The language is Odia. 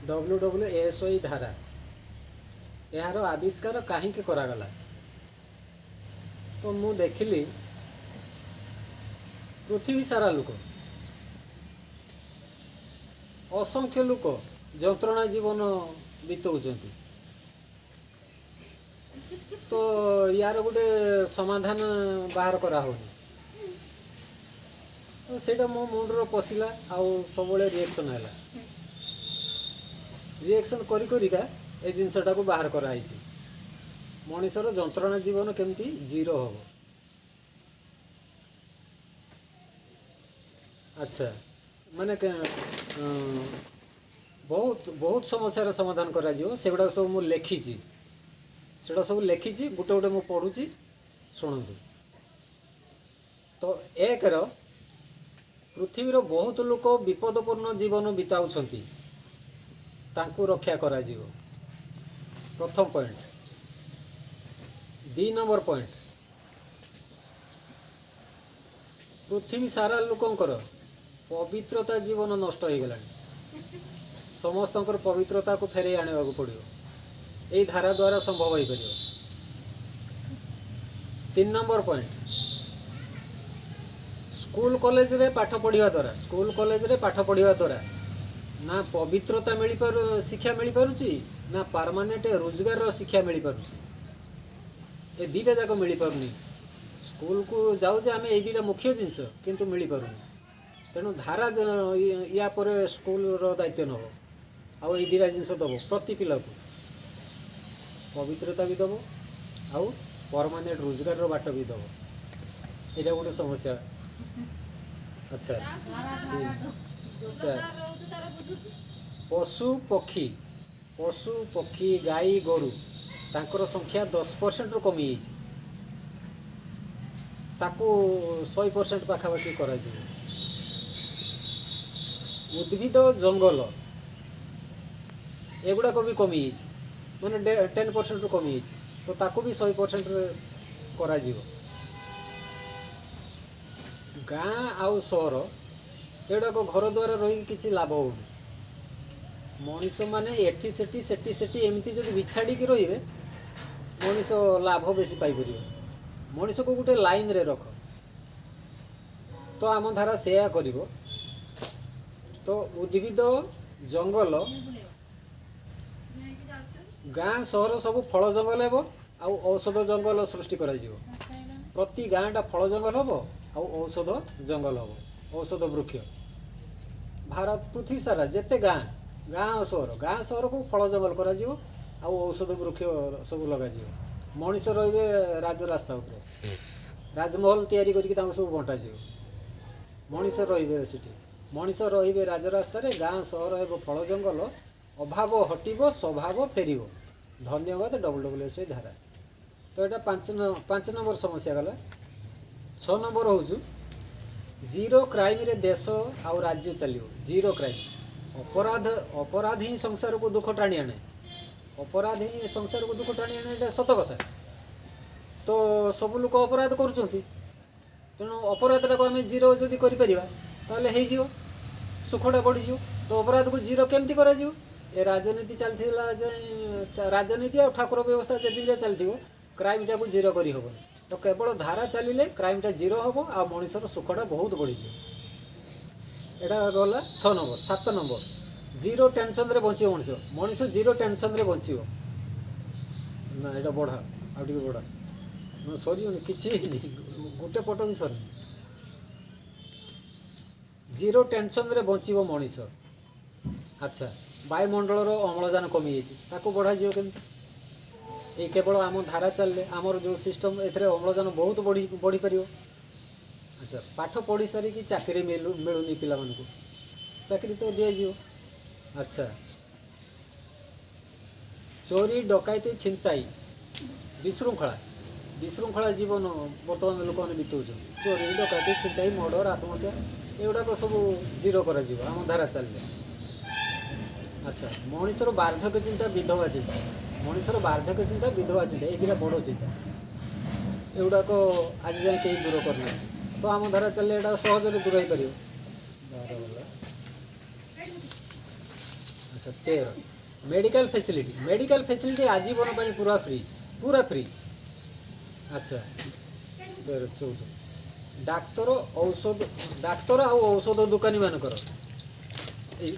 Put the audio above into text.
WWSY ଧାରା, ଏହାର ଆବିଷ୍କାର କାହିଁକି କରାଗଲା? ତ ମୁଁ ଦେଖିଲି, ପୃଥିବୀ ସାରା ଲୋକ, ଅସଂଖ୍ୟ ଲୋକ ଯନ୍ତ୍ରଣା ଜୀବନ ବିତଉଛନ୍ତି। ତ ୟାର ଗୋଟେ ସମାଧାନ ବାହାର କରାହେଉନି। ତ ସେଇଟା ମୋ ମୁଣ୍ଡରେ ପଶିଲା ଆଉ ସବୁବେଳେ ରିଏକ୍ସନ୍ ହେଲା। ରିଏକ୍ସନ୍ କରି କରିକା ଏ ଜିନିଷଟାକୁ ବାହାର କରାହେଇଛି, ମଣିଷର ଯନ୍ତ୍ରଣା ଜୀବନ କେମିତି ଜିରୋ ହେବ। ଆଚ୍ଛା, ମାନେ ବହୁତ ବହୁତ ସମସ୍ୟାର ସମାଧାନ କରାଯିବ। ସେଗୁଡ଼ାକ ସବୁ ମୁଁ ଲେଖିଛି, ସେଗୁଡ଼ା ସବୁ ଲେଖିଛି। ଗୋଟେ ଗୋଟେ ମୁଁ ପଢ଼ୁଛି, ଶୁଣନ୍ତୁ। ତ ଏକର, ପୃଥିବୀର ବହୁତ ଲୋକ ବିପଦପୂର୍ଣ୍ଣ ଜୀବନ ବିତାଉଛନ୍ତି, ତାଙ୍କୁ ରକ୍ଷା କରାଯିବ, ପ୍ରଥମ ପଏଣ୍ଟ। ଦୁଇ ନମ୍ବର ପଏଣ୍ଟ, ପୃଥିବୀ ସାରା ଲୋକଙ୍କର ପବିତ୍ରତା ଜୀବନ ନଷ୍ଟ ହେଇଗଲାଣି। ସମସ୍ତଙ୍କର ପବିତ୍ରତାକୁ ଫେରାଇ ଆଣିବାକୁ ପଡ଼ିବ, ଏଇ ଧାରା ଦ୍ୱାରା ସମ୍ଭବ ହେଇପାରିବ। ତିନି ନମ୍ବର ପଏଣ୍ଟ, ସ୍କୁଲ କଲେଜରେ ପାଠ ପଢ଼ିବା ଦ୍ୱାରା, ସ୍କୁଲ କଲେଜରେ ପାଠ ପଢ଼ିବା ଦ୍ୱାରା ନା ପବିତ୍ରତା ମିଳିପାରୁ ଶିକ୍ଷା ମିଳିପାରୁଛି, ନା ପରମାନେଣ୍ଟ ରୋଜଗାରର ଶିକ୍ଷା ମିଳିପାରୁଛି। ଏ ଦୁଇଟା ଯାକ ମିଳିପାରୁନି। ସ୍କୁଲକୁ ଯାଉଛେ ଆମେ ଏଇ ଦୁଇଟା ମୁଖ୍ୟ ଜିନିଷ, କିନ୍ତୁ ମିଳିପାରୁନି। ତେଣୁ ଧାରା ୟା ପରେ ସ୍କୁଲର ଦାୟିତ୍ୱ ନେବ ଆଉ ଏଇ ଦୁଇଟା ଜିନିଷ ଦେବ ପ୍ରତି ପିଲାକୁ, ପବିତ୍ରତା ବି ଦେବ ଆଉ ପରମାନେଣ୍ଟ ରୋଜଗାରର ବାଟ ବି ଦେବ। ଏଇଟା ଗୋଟେ ସମସ୍ୟା। ଆଚ୍ଛା, ତିନି, ଚାରି, ପଶୁ ପକ୍ଷୀ, ପଶୁ ପକ୍ଷୀ, ଗାଈ ଗୋରୁ, ତାଙ୍କର ସଂଖ୍ୟା 10%ରୁ କମିଯାଇଛି, ତାକୁ 100% ପାଖାପାଖି କରାଯିବ। ଉଦ୍ଭିଦ ଜଙ୍ଗଲ ଏଗୁଡ଼ାକ ବି କମିଯାଇଛି, ମାନେ 10%ରୁ କମିଯାଇଛି, ତ ତାକୁ ବି 100%ରେ କରାଯିବ। ଗାଁ ଆଉ ସହର ଏଗୁଡ଼ାକ ଘର ଦ୍ୱାରା ରହିକି କିଛି ଲାଭ ହେଉନି। ମଣିଷମାନେ ଏଠି ସେଠି, ସେଠି ସେଠି ଏମିତି ଯଦି ବିଛାଡ଼ିକି ରହିବେ, ମଣିଷ ଲାଭ ବେଶୀ ପାଇପାରିବ। ମଣିଷକୁ ଗୋଟେ ଲାଇନରେ ରଖ। ତ ଆମ ଧାରା ସେୟା କରିବ। ତ ଉଦ୍ଭିଦ ଜଙ୍ଗଲ, ଗାଁ ସହର ସବୁ ଫଳ ଜଙ୍ଗଲ ହେବ ଆଉ ଔଷଧ ଜଙ୍ଗଲ ସୃଷ୍ଟି କରାଯିବ। ପ୍ରତି ଗାଁଟା ଫଳ ଜଙ୍ଗଲ ହେବ ଆଉ ଔଷଧ ଜଙ୍ଗଲ ହେବ, ଔଷଧ ବୃକ୍ଷ। ଭାରତ ପୃଥିବୀ ସାରା ଯେତେ ଗାଁ, ଗାଁ ଆଉ ସହର, ଗାଁ ସହରକୁ ଫଳ ଜଙ୍ଗଲ କରାଯିବ ଆଉ ଔଷଧ ବୃକ୍ଷ ସବୁ ଲଗାଯିବ। ମଣିଷ ରହିବେ ରାଜରାସ୍ତା ଉପରେ, ରାଜମହଲ ତିଆରି କରିକି ତାଙ୍କୁ ସବୁ ବଣ୍ଟାଯିବ। ମଣିଷ ରହିବେ ସେଠି, ମଣିଷ ରହିବେ ରାଜରାସ୍ତାରେ। ଗାଁ ସହର ହେବ ଫଳ ଜଙ୍ଗଲ, ଅଭାବ ହଟିବ, ସ୍ୱଭାବ ଫେରିବ। ଧନ୍ୟବାଦ। WWS ଧାରା। ତ ଏଇଟା 5 ନମ୍ବର ସମସ୍ୟା ଗଲା। 6 ନମ୍ବର ହେଉଛି ଜିରୋ କ୍ରାଇମ୍ରେ ଦେଶ ଆଉ ରାଜ୍ୟ ଚାଲିବ। Zero crime. ଅପରାଧ, ଅପରାଧ ହିଁ ସଂସାରକୁ ଦୁଃଖ ଟାଣି ଆଣେ। ଅପରାଧ ହିଁ ସଂସାରକୁ ଦୁଃଖ ଟାଣି ଆଣେ, ଏଇଟା ସତ କଥା। ତ ସବୁ ଲୋକ ଅପରାଧ କରୁଛନ୍ତି, ତେଣୁ ଅପରାଧଟାକୁ ଆମେ ଜିରୋ ଯଦି କରିପାରିବା, ତାହେଲେ ହେଇଯିବ, ସୁଖଟା ବଢ଼ିଯିବ। ତ ଅପରାଧକୁ ଜିରୋ କେମିତି କରାଯିବ? ଏ ରାଜନୀତି ଚାଲିଥିଲା ଯାଏଁ, ରାଜନୀତି ଆଉ ଠାକୁର ବ୍ୟବସ୍ଥା ଯେଦିନ ଯାଏ ଚାଲିଥିବ, କ୍ରାଇମ୍ଟାକୁ ଜିରୋ କରିହେବନି। ତ କେବଳ ଧାରା ଚାଲିଲେ କ୍ରାଇମ୍ଟା ଜିରୋ ହେବ ଆଉ ମଣିଷର ସୁଖଟା ବହୁତ ବଢ଼ିଯିବ। ଏଇଟା ଗଲା 6 ନମ୍ବର। 7 ନମ୍ବର, ଜିରୋ ଟେନସନ୍ରେ ବଞ୍ଚିବ ମଣିଷ। ମଣିଷ ଜିରୋ ଟେନସନ୍ରେ ବଞ୍ଚିବ ନା। ଏଇଟା ବଢ଼ା, ଆଉ ଟିକେ ବଢ଼ା। ସରିବନି, କିଛି ହେଇନି, ଗୋଟେ ପଟ ବି ସରିନି। ଜିରୋ ଟେନସନ୍ରେ ବଞ୍ଚିବ ମଣିଷ। ଆଚ୍ଛା, ବାୟୁମଣ୍ଡଳର ଅମ୍ଳଜାନ କମିଯାଇଛି, ତାକୁ ବଢ଼ାଯିବ କେମିତି? ଏଇ କେବଳ ଆମ ଧାରା ଚାଲିଲେ, ଆମର ଯେଉଁ ସିଷ୍ଟମ୍, ଏଥିରେ ଅମ୍ଳଜାନ ବହୁତ ବଢ଼ିପାରିବ। ଆଚ୍ଛା, ପାଠ ପଢ଼ି ସାରିକି ଚାକିରି ମିଳୁନି ପିଲାମାନଙ୍କୁ, ଚାକିରି ତ ଦିଆଯିବ। ଆଚ୍ଛା, ଚୋରି, ଡକାୟତି, ଛିନତାଇ, ବିଶୃଙ୍ଖଳା, ବିଶୃଙ୍ଖଳା ଜୀବନ ବର୍ତ୍ତମାନ ଲୋକମାନେ ବିତାଉଛନ୍ତି। ଚୋରି, ଡକାୟତି, ଛିନତାଇ, ମର୍ଡ଼ର, ଆତ୍ମହତ୍ୟା, ଏଗୁଡ଼ାକ ସବୁ ଜିରୋ କରାଯିବ ଆମ ଧାରା ଚାଲିଲେ। ଆଚ୍ଛା, ମଣିଷର ବାର୍ଦ୍ଧକ୍ୟ ଚିନ୍ତା, ବିଧବା ଚିନ୍ତା, ମଣିଷର ବାର୍ଦ୍ଧକ୍ୟ ଚିନ୍ତା, ବିଧବା ଚିନ୍ତା, ଏଇ ଦୁଇଟା ବଡ଼ ଚିନ୍ତା। ଏଗୁଡ଼ାକ ଆଜି ଯାଏଁ କେହି ଦୂର କରିନାହାନ୍ତି। ତ ଆମ ଧାରା ଚାଲିଲେ ଏଇଟା ସହଜରେ ଦୂର ହେଇପାରିବ। 12 ଗଲା। ଆଚ୍ଛା, 13, ମେଡ଼ିକାଲ ଫେସିଲିଟି। ମେଡ଼ିକାଲ ଫେସିଲିଟି ଆଜୀବନ ପାଇଁ ପୁରା ଫ୍ରି, ପୁରା ଫ୍ରି। ଆଚ୍ଛା, 13, 14, ଡାକ୍ତର, ଔଷଧ, ଡାକ୍ତର ଆଉ ଔଷଧ ଦୋକାନୀ ମାନଙ୍କର ଏଇ